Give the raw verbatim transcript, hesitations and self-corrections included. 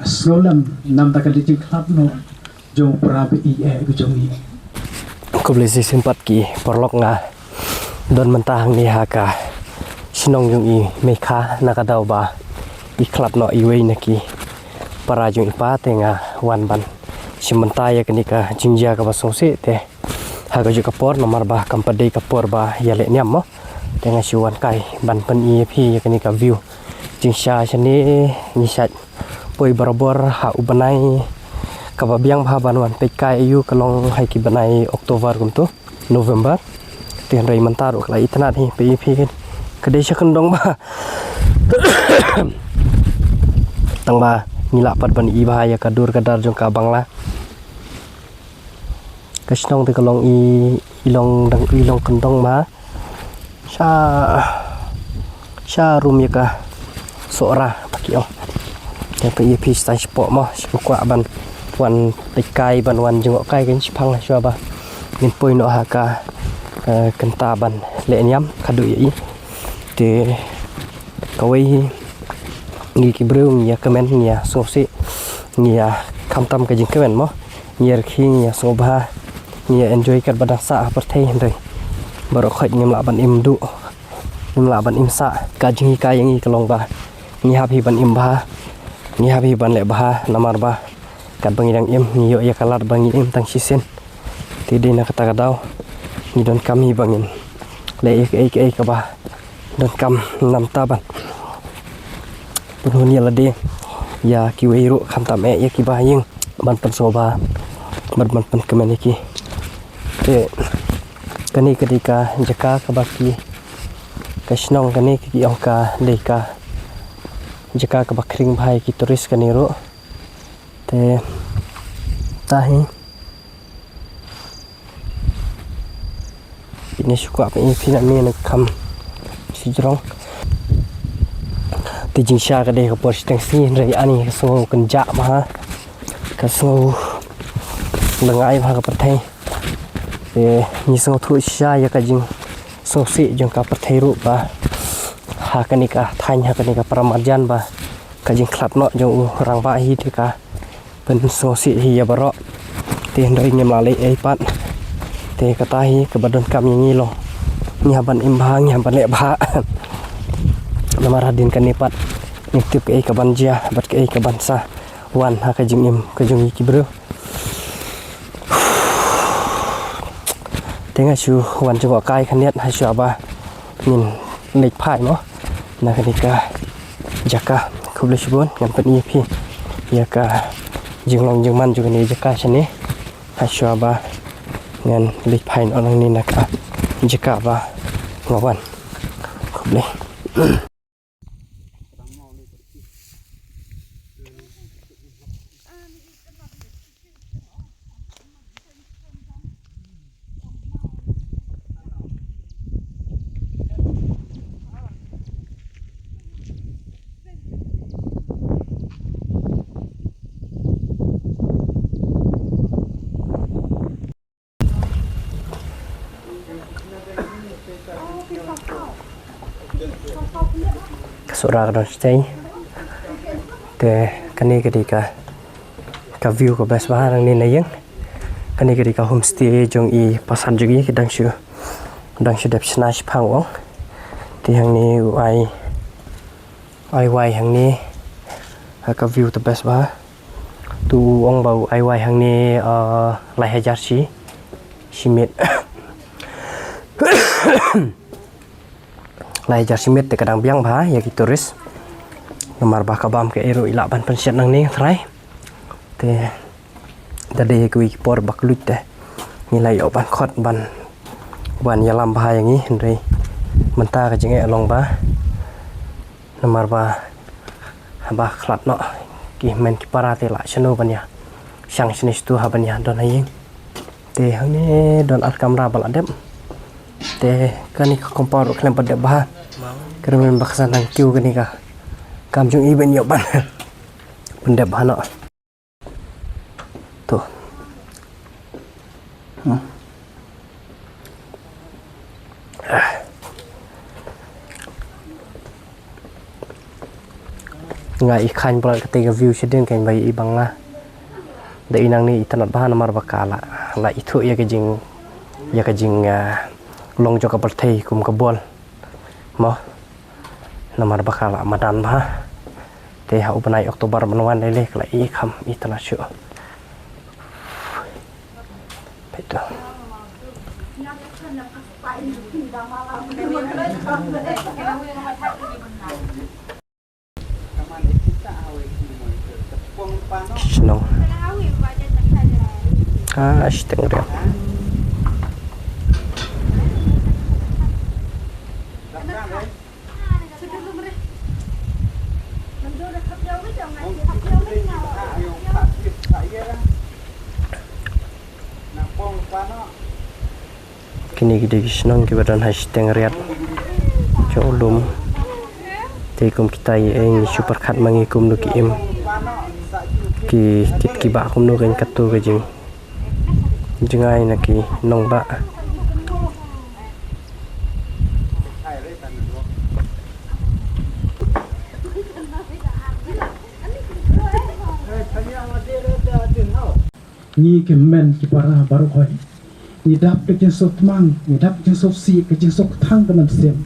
Sngewlem namar ka jingkhlad noh jong para ba ïeit ka jong ngi. Khublei shisien pat ki paralok, nga don mynta hangne ha ka shnong jong i Meikha na ka daw ba i khlad noh iwei na ki para jong i pa, te nga wan ban shim bynta ïa kane ka jingjia kaba sngewsih te ha kajuh ka por, namar ba kam pat dei ka por ba ïaleh niam mo. Te nga shu wan kai ban pyni ïa phi ïa kane ka view. Jingshisha shane ngi shait poi barabor ha u bnai kaba biang bha ban wan peitkai, ïoh ka long ha ki bnai October kumto, November. Te hynrei mynta ruh ka la itynnad hi, peit ïa phi, ka dei sha kyndong bha. Tang ba ngi lah pat ban i bha ïa ka dur ka dar jong ka Bangla. Ka shnong te ka long i, i long dang, i long kyndong bha. Sha, sha rum ïa ka Sohra ba ki ong. Te peit ïa phi, sha sha pok mo, sha kwah ban wan peitkai, ban wan jngohkai, kan shiphang shuwa ba ngin poi noh ha ka, eh, kynta ban leh niam, khadduh ïa i. Te kawei hi, ngi ki briew ngi ïa kmen, ngi ïa sngewsih, ngi ïa khamtam ka jingkmen mo. Ngi ïa rkhie, ngi ïa sngewbha, ngi ïa enjoy katba dang sah ha pyrthei, hynrei baroh khoit ngim lah ban im duh, ngim lah ban im sah. Ka jinghikai ïa ngi ka long ba ngi hap hi ban im bha, ngi hap hi ban leh bha, namar ba katba ngi dang im ngi ïoh ïa ka lad ba ngi im tang shisien. Te dei na kata ka daw ngi donkam hi ba ngin leh ïa kaei kaei kaba donkam namar ba pynhun ïa lade, ïa kiwei ruh, khamtam eh ïa kiba ha ïing, ban pynsngewbha bad ban pynkmen ïa ki. Te kane ka dei ka jaka kaba ki, ka shnong kane ki ong ka dei ka jaka kaba khring bha ïa ki tourist kane ruh. Te ta hi. Ine shu kwah peit ïa phi na ne na kham shijrong. Te jingshisha ka dei ka por shiteng sngi, hynrei ani ka sngew kynjah bha, ka sngew lyngngai bha ka pyrthei. Te ngi sngewthuh shisha ïa ka jingsngewsih jong ka pyrthei ruh ba ha kane ka thaiñ, ha kane ka para marjan ba ka jingkhlad noh jong u rangbah hi te ka pynsngewsih hi ïa baroh. Te hynrei ngim lah leh ei pat. Te kata hi kaba donkam ïa ngi long, ngi hap ban im bha, ngi hap ban leh bha. Namar hadien kane pat ngim tip kaei kaban jia bad kaei kaban sa wan ha ka jingim ka jong ngi ki briew. Te nga shu wan jngohkai khyndiat ha shuwa ba ngin leit phai mo na kane ka jaka. Khublei shibun, ngan pyni ïa phi ïa ka jinglong jingman jong kane ka jaka shane ha shuwa ba ngan leit phai noh nangne na ka jaka ba nga wan. Khublei. Ka Sohra ka don shatei. Te kane ka dei ka, ka view ka best bha nangne na ïing. Kane ka dei ka homestay jong i pastor jong i, ka dang shu, dang shu dep shna shiphang ong. Te hangne u ai, ai wai hangne. Ha ka view the best bha. Tu ong ba u ai wai hangne, ah, lai hajar shi, shi miet. Lai hajar shi miet te ka dang biang bha ïa ki tourist. Namar ba ka bam kaei ruh i lah ban pynshet nangne trai. Te da dei ïa kiwei ki por ba kylluid te ngi la ïoh ban khot ban, ban ïalam bha ïa ngi, hynrei mynta ka jingeh long bha. Namar ba haba khlad noh ki hynmen ki para te lah shano ban ïa shang shane shatu ha ban ïa don ha ïing. Te hangne don ar kamra ba la dep. Te kane ka compound ruh khlem pat dep bha. Ka rim ba ka sa nang kiew kane ka kam jong i ban ïoh ban pyndep bha noh. To. Hmm. Ah. Nga i khain brat kata ka view shading kan bai i bang la. Da i nang ni i tanat bha namar ba ka la la i thu ya ka jing ya ka jing ah, long jong ka pyrthei kum ka bol. Mo. Namar ba ka la madan bha. Te ha u bnai October ban wan lei lei ka la i kham i tanat shu. Peit to. Shnong. Ah, shiteng riat. Kine ki dei ki shnong kiba don ha shiteng riat jong u lum. Te kum kita i eng shu pyrkhat ma ngi kumno ki im. Ki kit ki bah kumno kan katto ka jing. Jngai na ki nongbah. Ngi ki hynmen ki para baroh hoi. Ngi dap ka jingsngewtmang, ngi dap ka jingsngewsih, ka jingsngewkthang ka mynsiem.